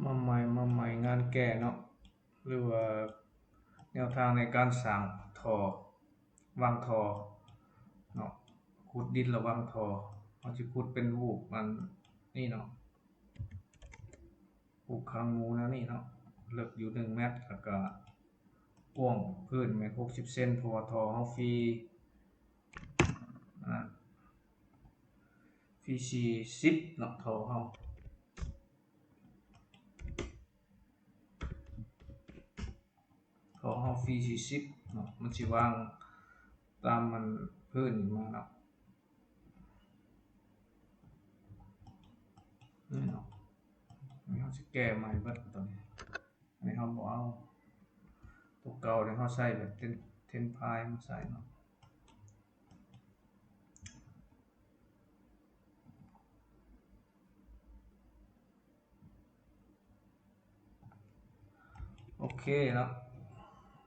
ມາໃໝ່ ມາໃໝ່ ງານແກ້ເນາະ ຫຼືວ່າແນວທາງໃນການສ້າງທໍ່ ວາງທໍ່ເນາະ ຂຸດດິນແລ້ວວາງທໍ່. ເຮົາຊິຂຸດເປັນຮູບອັນນີ້ເນາະ ຮູບຄາງໝູແນວນີ້ເນາະ ເລິກຢູ່ໜຶ່ງແມັດ ແລ້ວກະກວ້າງພື້ນແມ່ນຫົກສິບເຊັນ ເພາະວ່າທໍ່ເຮົາຟຣີ ອ່າ ຟຣີສີ່ສິບເນາະ ທໍ່ເຮົາ ຂໍເຮົາຟຣີສີ່ສິບເນາະ ມັນຊິວາງຕາມມັນພື້ນມາເນາະ ນີ້ເນາະ ນີ້ເຮົາຊິແກ້ໃໝ່ເບິດຕົວນີ້ ອັນນີ້ເຮົາບໍ່ເອົາ ຕົວເກົ່ານີ້ເຮົາໃສ່ແບບເທັມ ເທັມພາຍມາໃສ່ເນາະ. ໂອເຄເນາະ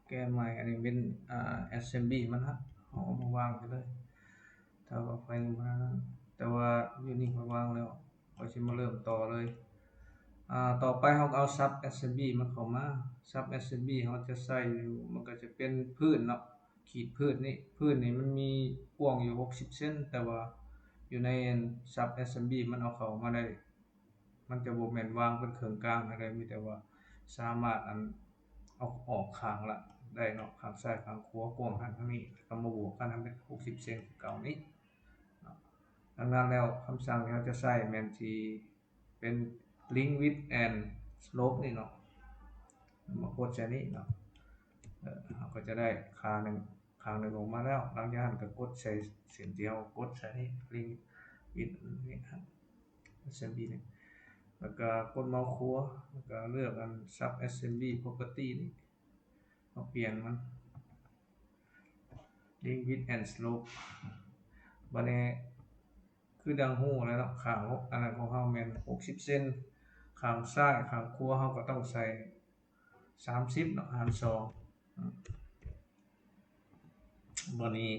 ແກ້ໃໝ່ ອັນນີ້ເປັນ ອ່າ ແອັດເຊັມບລີມັນນະ ເຮົາເອົາມາວາງໄປເລີຍ ຖ້າວ່າໄຟມານັ້ນ ແຕ່ວ່າຢູ່ນີ້ຂ້ອຍວາງແລ້ວ ຂ້ອຍຊິມາເລີ່ມຕໍ່ເລີຍ. ອ່າ ຕໍ່ໄປເຮົາກໍເອົາຊັບແອັດເຊັມບລີມັນເຂົ້າມາ ຊັບແອັດເຊັມບລີເຮົາຈະໃສ່ຢູ່ ມັນກໍຈະເປັນພື້ນເນາະ ຂີດພື້ນນີ້ ພື້ນນີ້ມັນມີກວ້າງຢູ່ຫົກສິບເຊັນ ແຕ່ວ່າຢູ່ໃນຊັບແອັດເຊັມບລີມັນເອົາເຂົ້າມາໄດ້ ມັນຈະບໍ່ແມ່ນວາງເປັນເຄິ່ງກາງໃຫ້ເລີຍ ມີແຕ່ວ່າສາມາດອັນ ເອົາອອກຂ້າງລະໄດ້ເນາະ ຂ້າງຊ້າຍຂ້າງຂວາ ກວ້າງຂ້າງທາງນີ້ ແລ້ວກໍມາບວກກັນໃຫ້ເປັນຫົກສິບເຊັນຄືເກົ່ານີ້ເນາະ. ດັ່ງນັ້ນແລ້ວ ຄຳສັ່ງທີ່ເຮົາຈະໃຊ້ແມ່ນທີ່ເປັນ link width and slope ນີ້ເນາະ ມາກົດໃສ່ນີ້ເນາະ ເອີ ເຮົາກໍຈະໄດ້ຂ້າໜຶ່ງ ຂ້າງໜຶ່ງອອກມາແລ້ວ ຫຼັງຈາກນັ້ນກໍກົດໃສ່ເສັ້ນທີ່ເຮົາກົດໃສ່ນີ້ link width ນີ້ ແອັດເຊັມບລີນີ້ ແລ້ວກໍກົດເມົາສ໌ຂວາ ແລ້ວກໍເລືອກອັນ sub assembly property ນີ້ ມາປ່ຽນມັນ link width and slope ບາດນີ້ຄືດັ່ງຮູ້ແລ້ວເນາະ ຂ້າງ ອັນນັ້ນຂອງເຮົາແມ່ນຫົກສິບເຊັນ ຂ້າງຊ້າຍຂ້າງຂວາເຮົາກໍຕ້ອງໃສ່ ສາມສິບເນາະ ຫານສອງ ບາດນີ້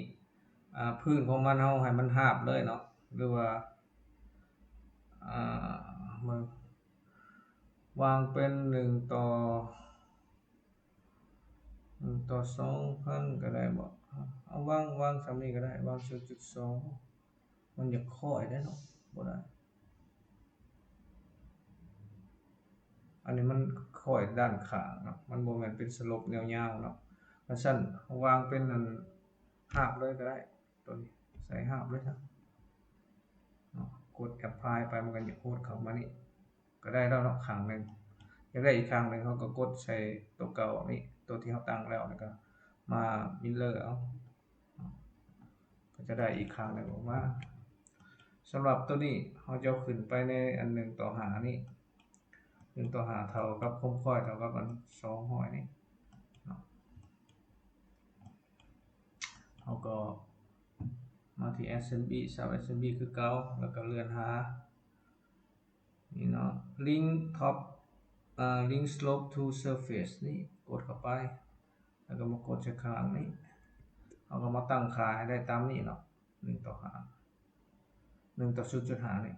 ອ່າ ພື້ນຂອງມັນເຮົາໃຫ້ມັນຮາບເລີຍເນາະ ຫຼືວ່າ ອ່າ ເບິ່ງ ວາງເປັນໜຶ່ງຕໍ່ ໜຶ່ງຕໍ່ສອງພັນກໍໄດ້ບໍ ເອົາວາງ ວາງສ່ຳນີ້ກໍໄດ້ ວາງສູນຈຸດສອງ ມັນຢາກຄ້ອຍໄດ໋ເນາະ ບໍ່ໄດ້ ອັນນີ້ມັນຄ້ອຍດ້ານຂ້າງເນາະ ມັນບໍ່ແມ່ນເປັນສະຫຼົບຍາວໆເນາະ ຄັນຊັ້ນວາງເປັນອັນ ຮາບເລີຍກໍໄດ້ ຕົວນີ້ໃສ່ຮາບເລີຍຊະເນາະ ກົດ apply ໄປ ມັນກໍຈະໂພດເຂົ້າມານີ້ ກໍໄດ້ແລ້ວເນາະ ຂ້າງໜຶ່ງ ຢາກໄດ້ອີກຂ້າງໜຶ່ງ ເຮົາກໍກົດໃສ່ຕົວເກົ່ານີ້ ຕົວທີ່ເຮົາຕັ້ງແລ້ວ ແລ້ວກໍມາ mirror ເອົາ ກໍຈະໄດ້ອີກຂ້າງໜຶ່ງອອກມາ. ສຳລັບຕົວນີ້ ເຮົາຈະເອົາຂຶ້ນໄປໃນອັນໜຶ່ງຕໍ່ຫ້ານີ້ ໜຶ່ງຕໍ່ຫ້າເທົ່າກັບຄວາມຄ້ອຍເທົ່າກັບອັນສອງຮ້ອຍນີ້ເນາະ ເຮົາກໍມາທີ່ assembly sub assembly ຄືເກົ່າ ແລ້ວກໍເລື່ອນຫາ ນີ້ເນາະ link top ເອີ link slope to surface ນີ້ ກົດເຂົ້າໄປ ແລ້ວກໍມາກົດໃສ່ຂ້າງນີ້ ເຮົາກໍມາຕັ້ງຄ່າໃຫ້ໄດ້ຕາມນີ້ເນາະ ໜຶ່ງຕໍ່ຫ້າ ໜຶ່ງຕໍ່ສູນຈຸດຫ້ານີ້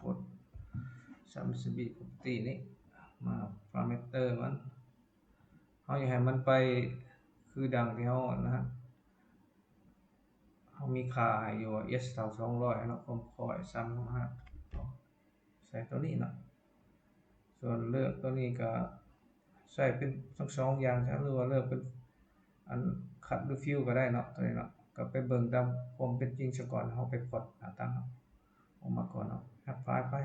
ກົດ sub assembly property ນີ້ ມາ parameter ມັນ ເຮົາຢາກໃຫ້ມັນໄປຄືດັ່ງທີ່ເຮົາ ອັນນັ້ນ ເຮົາມີຄ່າໃຫ້ຢູ່ວ່າ S ເທົ່າສອງຮ້ອຍເນາະ ຄວາມຄ້ອຍ Z ເທົ່າຫ້າ ໃສ່ຕົວນີ້ເນາະ ສ່ວນເລືອກຕົວນີ້ກໍໃຊ້ເປັນທັງສອງຢ່າງຊະ ຫຼືວ່າເລືອກເປັນອັນ cut ຫຼື fill ກໍໄດ້ເນາະ ຕົວນີ້ເນາະ ກໍໄປເບິ່ງຕາມຄວາມເປັນຈິງຊະກ່ອນ ເຮົາໄປພອດໜ້າຕ່າງອອກມາກ່ອນເນາະ ແອັບພລາຍໄປ.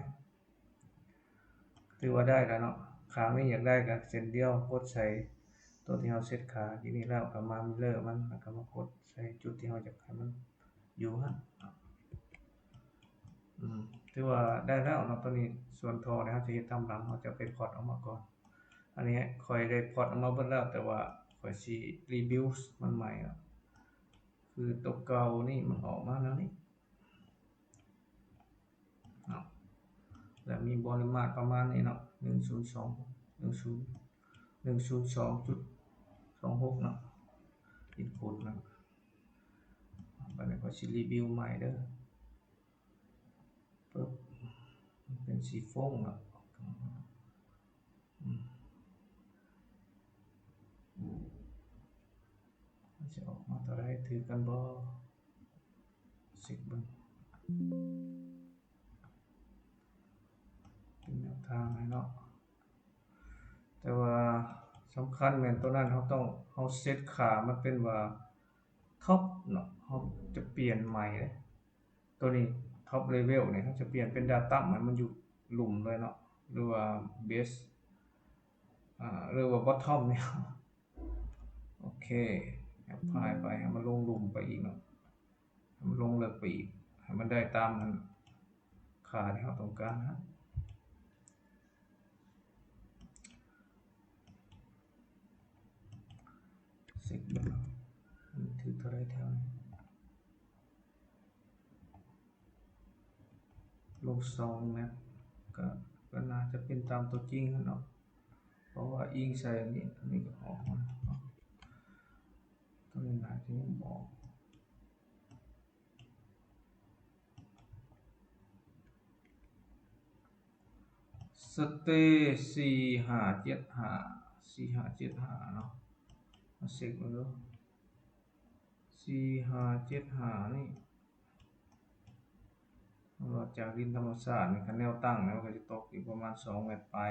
ຖືວ່າໄດ້ແລ້ວເນາະ ຂ້າງນີ້ຢາກໄດ້ກໍເຊັ່ນດຽວ ກົດໃສ່ຕົວທີ່ເຮົາເຊັດຄ່າຢູ່ນີ້ແລ້ວ ກໍມາ mirror ມັນ ແລ້ວກໍມາກົດໃສ່ຈຸດທີ່ເຮົາຢາກໃຫ້ມັນຢູ່ຫັ້ນເນາະ ອືມ ຖືວ່າໄດ້ແລ້ວເນາະ ຕົວນີ້ ສ່ວນທໍ່ນີ້ເຮົາຈະເຮັດຕາມຫຼັງ ເຮົາຈະໄປພອດອອກມາກ່ອນ ອັນນີ້ຂ້ອຍໄດ້ພອດອອກມາເບິດແລ້ວ ແຕ່ວ່າຂ້ອຍຊິ rebuild ມັນໃໝ່ເນາະ ຄືຕົວເກົ່ານີ້ມັນອອກມາແນວນີ້ ເນາະ ແລະ ມີບໍລິມາດປະມານນີ້ເນາະ ໜຶ່ງສູນສອງ ໜຶ່ງສູນ ໜຶ່ງສູນສອງຈຸດສອງຫົກເນາະ input ນະ ບາດນີ້ຂ້ອຍຊິ rebuild ໃໝ່ເດີ ປຶບ ເປັນສີຟົ້ງເນາະ ຖືກກັນບໍ່ ເຊັກເບິ່ງ ເປັນແນວທາງໃຫ້ເນາະ. ແຕ່ວ່າສຳຄັນແມ່ນໂຕນັ້ນ ເຮົາຕ້ອງ ເຮົາເຊັດຄ່າມັນເປັນວ່າ Top ເນາະ ເຮົາຈະປ່ຽນໃໝ່ເດ້. ໂຕນີ້ Top Level ນີ້ ເຮົາຈະປ່ຽນເປັນ Datum ໃຫ້ມັນຢູ່ລຸ່ມເລີຍເນາະ ຫຼືວ່າ Base ອາ ຫຼືວ່າ Bottom ນີ້. ໂອເຄ Apply ໄປ ໃຫ້ມັນລົງລຸ່ມໄປອີກເນາະ ໃຫ້ມັນລົງເລິກໄປອີກ ໃຫ້ມັນໄດ້ຕາມອັນຄ່າທີ່ເຮົາຕ້ອງການນະ. ເຊັກເບິ່ງ ມັນຖືກເທົ່າໃດແຖວນີ້ ລົງສອງແມັດ ກໍ ກໍໜ້າຈະເປັນຕາມຕົວຈິງຫັ້ນເນາະ ເພາະວ່າອີງໃສ່ອັນນີ້ ອັນນີ້ກໍອອກມາເນາະ ຕົວນີ້ໜ້າຈະຍັງບໍ່ອອກ. ສະເຕ ສີ່ຫ້າເຈັດຫ້າ ສີ່ຫ້າເຈັດຫ້າເນາະ ມາເຊັກເບິ່ງເດີ ສີ່ຫ້າເຈັດຫ້ານີ້ ເຮົາວ່າຈາກດິນທຳມະຊາດນີ້ ຄັນແນວຕັ້ງນີ້ ມັນກໍຈະຕົກຢູ່ປະມານສອງແມັດປາຍ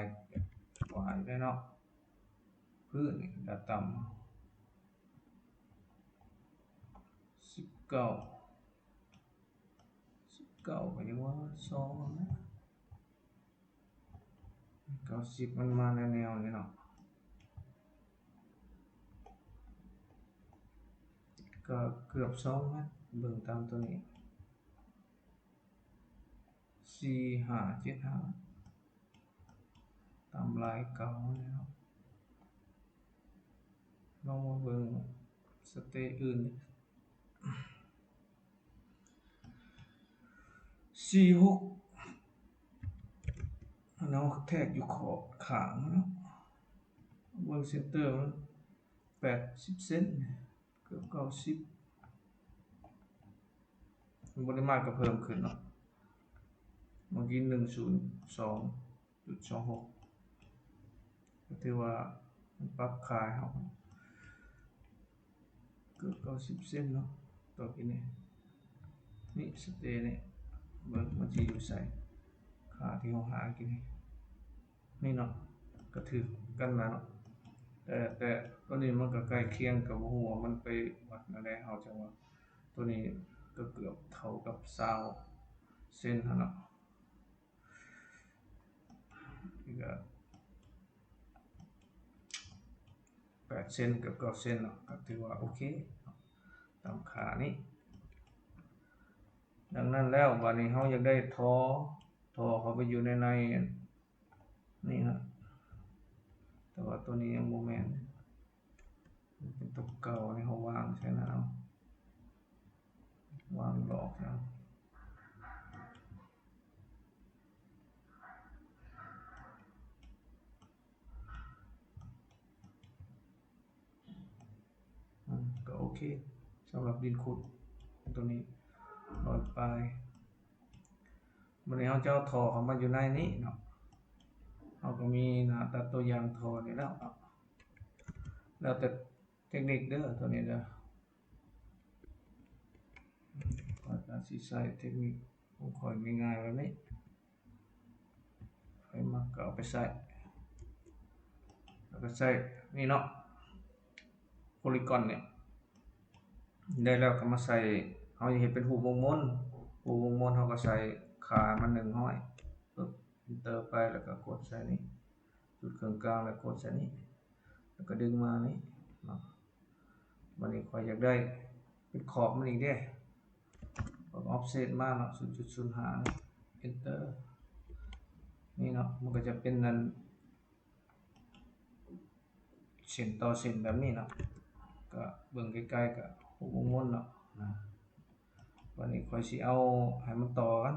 ກວ່າຢູ່ເດ້ເນາະ ພື້ນນີ້ Datum ສິບເກົ້າ ສິບເກົ້າ ກໍຍັງວ່າສອງນະ ເກົ້າສິບ ມັນມາແນວໆນີ້ເນາະ ກໍເກືອບສອງແມັດ ເບິ່ງຕາມຕົວນີ້ ສີ່ຫ້າເຈັດຫ້າ ຕາມລາຍເກົ່ານີ້ເນາະ. ລອງມາເບິ່ງສະເຕອື່ນ ສີ່ຫົກ ເນາະ ແທກຢູ່ຂອບຂ້າງເນາະ ເບິ່ງເຊັນເຕີມັນ ແປດສິບເຊັນ ເກືອບເກົ້າສິບ ມັນບໍ່ໄດ້ມາກກໍເພີ່ມຂຶ້ນເນາະ ເມື່ອກີ້ ໜຶ່ງສູນສອງຈຸດສອງຫົກ ກໍຖືວ່າມັນປັບຄ່າໃຫ້ເຮົາເກືອບເກົ້າສິບເຊັນເນາະ ຕໍ່ກີ້ນີ້ ນີ້ສະເຕນີ້ ເບິ່ງມັນຊິຢູ່ໃສ ຄ່າທີ່ເຮົາຫາກີ້ນີ້ ນີ້ເນາະ ກໍຖືກກັນນະເນາະ ແຕ່ ແຕ່ຕົວນີ້ມັນກໍໃກ້ຄຽງ ກໍບໍ່ຮູ້ວ່າມັນໄປວັດແນວໃດ ເຮົາຈັ່ງວ່າ ຕົວນີ້ກໍເກືອບເທົ່າກັບຊາວເຊັນຫັ້ນເນາະ ນີ້ກໍແປດເຊັນ ເກືອບເກົ້າເຊັນເນາະ ກໍຖືວ່າໂອເຄເນາະ ຕາມຄ່ານີ້. ດັ່ງນັ້ນແລ້ວ ບາດນີ້ເຮົາຢາກໄດ້ທໍ່ ທໍ່ເຂົ້າໄປຢູ່ໃນ ໃນ ນີ້ນະ ແຕ່ວ່າຕົວນີ້ຍັງບໍ່ແມ່ນ ເປັນຕົວເກົ່ານີ້ ເຮົາວາງໃສ່ນັ້ນເອົາ ວາງຫຼອກໃສ່ເອົາ ອືມ ກໍໂອເຄ ສຳລັບດິນຂຸດຕົວນີ້ ຮ້ອຍປາຍ. ບັດນີ້ເຮົາຈະເອົາທໍ່ເຂົ້າມາຢູ່ໃນນີ້ເນາະ ເຮົາກໍມີໜ້າຕັດຕົວຢ່າງທໍ່ນີ້ແລ້ວເນາະ ແລ້ວແຕ່ເຕັກນິກເດີ ຕົວນີ້ເດີ ຂ້ອຍກໍຊິໃຊ້ເຕັກນິກຂອງຂ້ອຍງ່າຍໆແບບນີ້ ໃຜມັກກໍເອົາໄປໃຊ້ ແລ້ວກໍໃຊ້ນີ້ເນາະ ໂພລີກອນນີ້ ໄດ້ແລ້ວກໍມາໃສ່ ເຮົາຢາກເຮັດເປັນຮູບວົງມົນ ຮູບວົງມົນ ເຮົາກໍໃສ່ຄ່າມັນ ໜຶ່ງຮ້ອຍ ປຶບ ເອັນເຕີໄປ ແລ້ວກໍກົດໃສ່ນີ້ ຈຸດເຄິ່ງກາງ ແລ້ວກົດໃສ່ນີ້ ແລ້ວກໍດຶງມານີ້ເນາະ. ບັດນີ້ຂ້ອຍຢາກໄດ້ເປັນຂອບມັນອີກເດ້ ອອຟເຊັດມາເນາະ ສູນຈຸດສູນຫ້າ ເອັນເຕີ ນີ້ເນາະ ມັນກໍຈະເປັນອັນ ເສັ້ນຕໍ່ເສັ້ນແບບນີ້ເນາະ ກໍເບິ່ງໃກ້ໆ ກໍຮູບວົງມົນເນາະ ນະ. ບັດນີ້ຂ້ອຍຊິເອົາໃຫ້ມັນຕໍ່ກັນ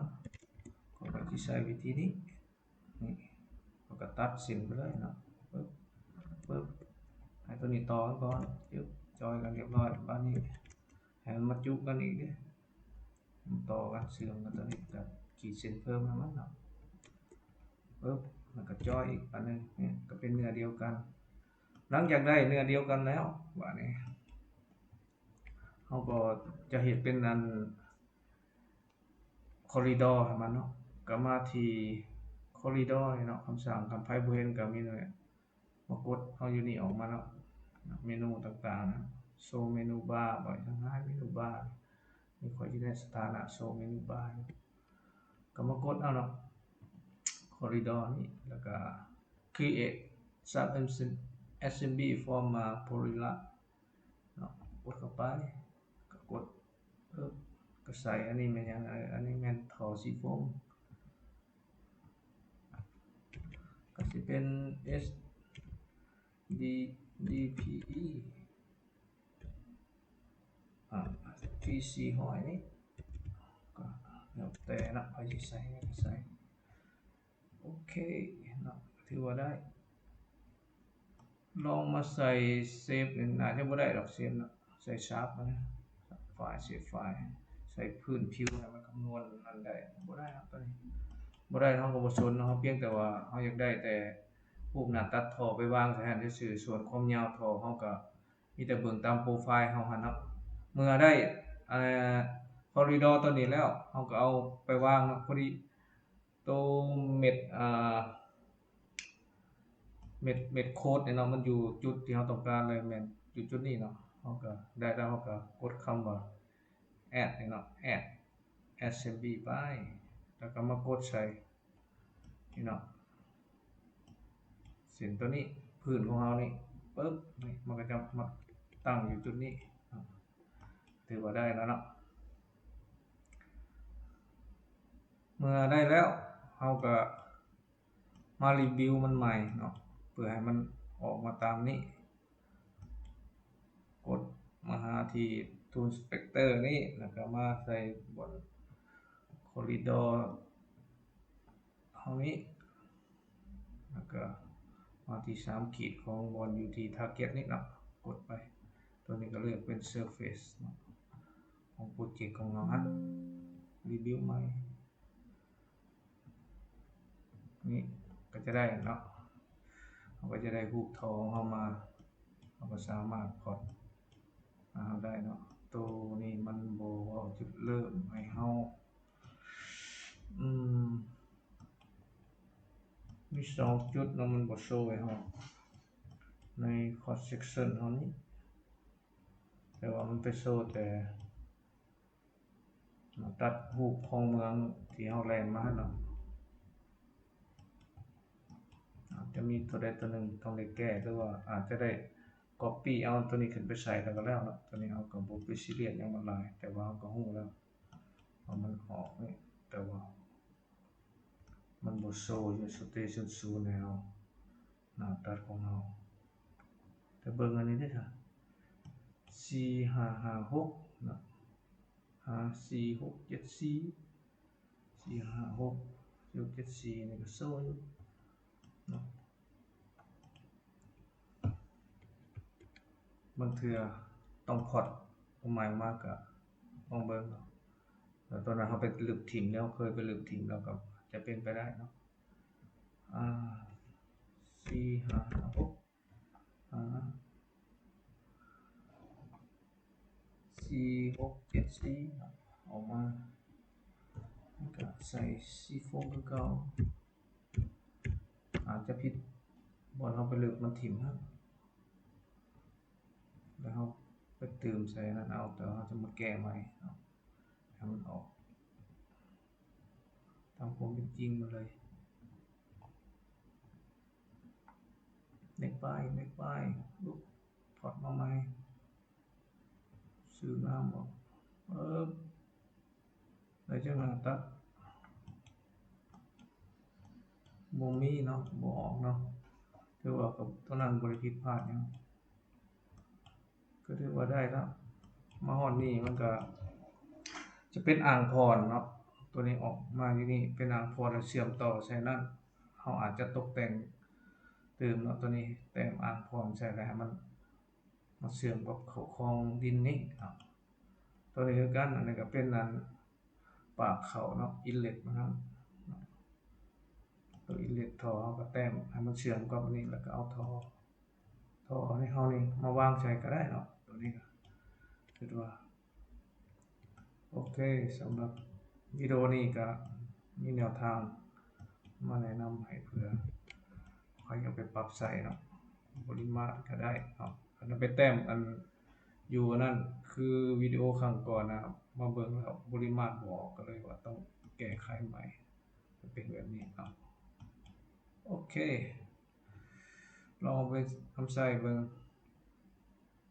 ຂ້ອຍກໍຊິໃຊ້ວິທີນີ້ ນີ້ ຂ້ອຍກໍຕັດເສັ້ນໄປເລີຍເນາະ ປຶບ ປຶບ ໃຫ້ຕົວນີ້ຕໍ່ກັນກ່ອນ ຈຶບ ຈອຍກັນຮຽບຮ້ອຍ ບາດນີ້ໃຫ້ມັນມາຈຸກັນອີກເດ້ ມັນຕໍ່ກັນເຊື່ອມກັນ ຕົວນີ້ກໍຂີດເສັ້ນເພີ່ມໃຫ້ມັນເນາະ ປຶບ ແລ້ວກໍຈອຍອີກອັນໜຶ່ງ ນີ້ກໍເປັນເນື້ອດຽວກັນ. ຫຼັງຈາກໄດ້ເນື້ອດຽວກັນແລ້ວ ບາດນີ້ າກໍຈະເຮັດເປັນອັນ corridor ໃຫ້ມັນເນາະ. ກໍມາທີ່ corridor ນີ້ເນາະ, ຄຳສັ່ງ ຄັນໃຜບໍ່ເຫັນກໍມີແນວ ມາກົດເອົາຢູ່ນີ້ອອກມາເນາະ, ເມນູຕ່າງໆ ໂຊເມນູບາ ບໍ່ ທັງຫຼາຍເມນູບາ. ນີ້ຂ້ອຍຢູ່ໃນສະຖານະໂຊເມນູບາຢູ່, ກໍມາກົດເອົາເນາະ corridor ນີ້ ແລ້ວກໍ create sub assembly from a polygon ເນາະ, ກົດເຂົ້າໄປ ກໍກົດ ເອີ ກໍໃສ່ ອັນນີ້ແມ່ນຫຍັງ? ເອີ ອັນນີ້ແມ່ນທໍ່ຊີໂຟມ ກໍຊິເປັນ SDDPE ອາ P ສີ່ຮ້ອຍນີ້ ກໍແລ້ວແຕ່ເນາະ ໃຜຊິໃສ່ກໍໃສ່. ໂອເຄເນາະ, ຖືວ່າໄດ້. ລອງມາໃສ່ເຊບນີ້ ໜ້າຈະບໍ່ໄດ້ດອກເຊບເນາະ, ໃສ່ຊາບນະ ຊາບໄຟລ໌ ເຊບໄຟລ໌ ໃສ່ພື້ນຜິວໃຫ້ມັນຄຳນວນນັ້ນໄດ້ ບໍ່ໄດ້ເນາະ. ໂຕນີ້ບໍ່ໄດ້ ເຮົາກໍບໍ່ສົນເນາະ, ເຮົາພຽງແຕ່ວ່າເຮົາຢາກໄດ້ແຕ່ຮູບໜ້າຕັດທໍ່ໄປວາງໃສ່ຫັ້ນຊື່ໆ, ສ່ວນຄວາມຍາວທໍ່ເຮົາກໍມີແຕ່ເບິ່ງຕາມໂປຣໄຟລ໌ເຮົາຫັ້ນເນາະ. ເມື່ອໄດ້ ເອີ corridor ໂຕນີ້ແລ້ວ ເຮົາກໍເອົາໄປວາງເນາະ. ພໍດີ ໂຕເມັດ ອ່າ ເມັດ ເມັດໂຄດນີ້ເນາະ ມັນຢູ່ຈຸດທີ່ເຮົາຕ້ອງການເລີຍ ແມ່ນຢູ່ຈຸດນີ້ເນາະ. ເຮົາກໍໄດ້ແລ້ວ ເຮົາກໍກົດຄຳວ່າ add ນີ້ເນາະ add assembly ໄປ ແລ້ວກໍມາກົດໃສ່ນີ້ເນາະ ເສັ້ນໂຕນີ້ ພື້ນຂອງເຮົານີ້ ປຶບ ນີ້ ມັນກໍຈະມາຕັ້ງຢູ່ຈຸດນີ້ເນາະ. ຖືວ່າໄດ້ແລ້ວເນາະ. ເມື່ອໄດ້ແລ້ວ ເຮົາກໍມາຣີບິວມັນໃໝ່ເນາະ ເພື່ອໃຫ້ມັນອອກມາຕາມນີ້. ກົດມາຫາທີ່ Tool Inspector ນີ້ ແລ້ວກໍມາໃສ່ບ່ອນ corridor ເຮົານີ້ ແລ້ວກໍມາທີ່ສາມຂີດຂອງບ່ອນຢູ່ທີ່ target ນີ້ເນາະ, ກົດໄປ. ຕົວນີ້ກໍເລືອກເປັນ surface ເນາະ ຂອງໂປຣເຈັກຂອງເຮົາຫັ້ນ, ຣີບິວໃໝ່. ນີ້ກໍຈະໄດ້ເນາະ, ເຮົາກໍຈະໄດ້ຮູບທໍ່ຂອງເຮົາມາ, ເຮົາກໍສາມາດພອດມາເຮົາໄດ້ເນາະ. ໂຕນີ້ມັນບໍ່ເວົ້າຈຸດເລີ່ມໃຫ້ເຮົາ. ອືມ ມີສອງຈຸດເນາະ ມັນບໍ່ໂຊໃຫ້ເຮົາໃນ cross section ເຮົານີ້, ແຕ່ວ່າມັນໄປໂຊແຕ່ ຕັດຮູບຂອງເມືອງທີ່ເຮົາແລ່ນມາຫັ້ນເນາະ. ອາດຈະມີຕົວໃດຕົວໜຶ່ງຕ້ອງໄດ້ແກ້ ຫຼືວ່າອາດຈະໄດ້ copy ເອົາຕົວນີ້ຂຶ້ນໄປໃສ່ແລ້ວກໍແລ້ວເນາະ. ຕົວນີ້ເຮົາກໍບໍ່ໄປຊີຣຽສຫຍັງມັນຫຼາຍ, ແຕ່ວ່າເຮົາກໍຮູ້ແລ້ວວ່າມັນອອກນີ້, ແຕ່ວ່າມັນບໍ່ໂຊຢູ່ station ສູນ ແນວໜ້າຕັດຂອງເຮົາ. ແຕ່ເບິ່ງອັນນີ້ເດ້ ສີ່ຫ້າຫ້າຫົກເນາະ, ຫ້າສີ່ຫົກເຈັດສີ່ ສີ່ຫ້າຫົກ ສີ່ຫົກເຈັດສີ່ ນີ້ກໍໂຊຢູ່ເນາະ. ບາງເທື່ອຕ້ອງພອດຕົວໃໝ່ອອກມາ ກໍລອງເບິ່ງເນາະ. ແລ້ວຕອນນັ້ນເຮົາໄປລຶບຖິ້ມແລ້ວ, ເຄີຍໄປລຶບຖິ້ມແລ້ວກໍຈະເປັນໄປໄດ້ເນາະ. ອ່າ ສີ່ຫ້າຫົກ ອ່າ ສີ່ຫົກເຈັດສີ່ ເນາະ ອອກມາ ແລ້ວກະໃສ່ຊີໂຟມຄືເກົ່າ. ອາດຈະຜິດບ່ອນເຮົາໄປເລືອກມັນຖິ້ມຫັ້ນ ແລ້ວເຮົາໄປຕື່ມໃສ່ນັ້ນເອົາ, ແຕ່ວ່າເຮົາຈະມາແກ້ໃໝ່ເນາະ ໃຫ້ມັນອອກຕາມຄວາມເປັນຈິງມາເລີຍ. ເນັກໄປ ເນັກໄປ ລຸກ ຖອດມາໃໝ່ ຊື່ນາມອອກ ເອີບ ໄດ້ຈັກໜ້າຕັດ? ບໍ່ມີເນາະ ບໍ່ອອກເນາະ. ຖືວ່າກັບຕົວນັ້ນບໍ່ໄດ້ຜິດພາດຫຍັງ ກໍຖືວ່າໄດ້ລະ. ມາຮອດນີ້ມັນກະຈະເປັນອ່າງຜ່ອນເນາະ, ຕົວນີ້ອອກມາຢູ່ນີ້ເປັນອ່າງຜ່ອນ ແລ້ວເຊື່ອມຕໍ່ໃສ່ນັ້ນ. ເຮົາອາດຈະຕົກແຕ່ງຕື່ມເນາະ, ຕົວນີ້ແຕ້ມອ່າງຜ່ອນໃສ່ ແລ້ວໃຫ້ມັນມາເຊື່ອມກັບເຂົ້າຄອງດິນນີ້ເນາະ. ຕົວນີ້ຄືກັນ, ອັນນີ້ກໍເປັນອັນ ປາກເຂົ້າເນາະ ອິນເລັດມັນເນາະ, ຕົວອິນເລັດທໍ່ ເຮົາກໍແຕ້ມໃຫ້ມັນເຊື່ອມກັບອັນນີ້ ແລ້ວກໍເອົາທໍ່ ທໍ່ໃນເຮົານີ້ມາວາງໃສ່ກໍໄດ້ເນາະ. ຕົວນີ້ກໍຄິດວ່າ ເຄ ສຳລັບວິດີໂອນີ້ກໍມີແນວທາງມາແນະນຳໃຫ້ເພື່ອໃຜເອົາໄປປັບໃຊ້ເນາະ ປະລິມານກໍໄດ້ເນາະ ອັນນັ້ນໄປແຕ້ມອັນຢູ່ອັນນັ້ນ ຄືວິດີໂອຄັ້ງກ່ອນນະ ມາເບິ່ງແລ້ວປະລິມານບໍ່ອອກ ກໍເລີຍວ່າຕ້ອງແກ້ໄຂໃໝ່ ເປັນແບບນີ້ເນາະ ໂອເຄ ລອງເອົາໄປນຳໃຊ້ເບິ່ງ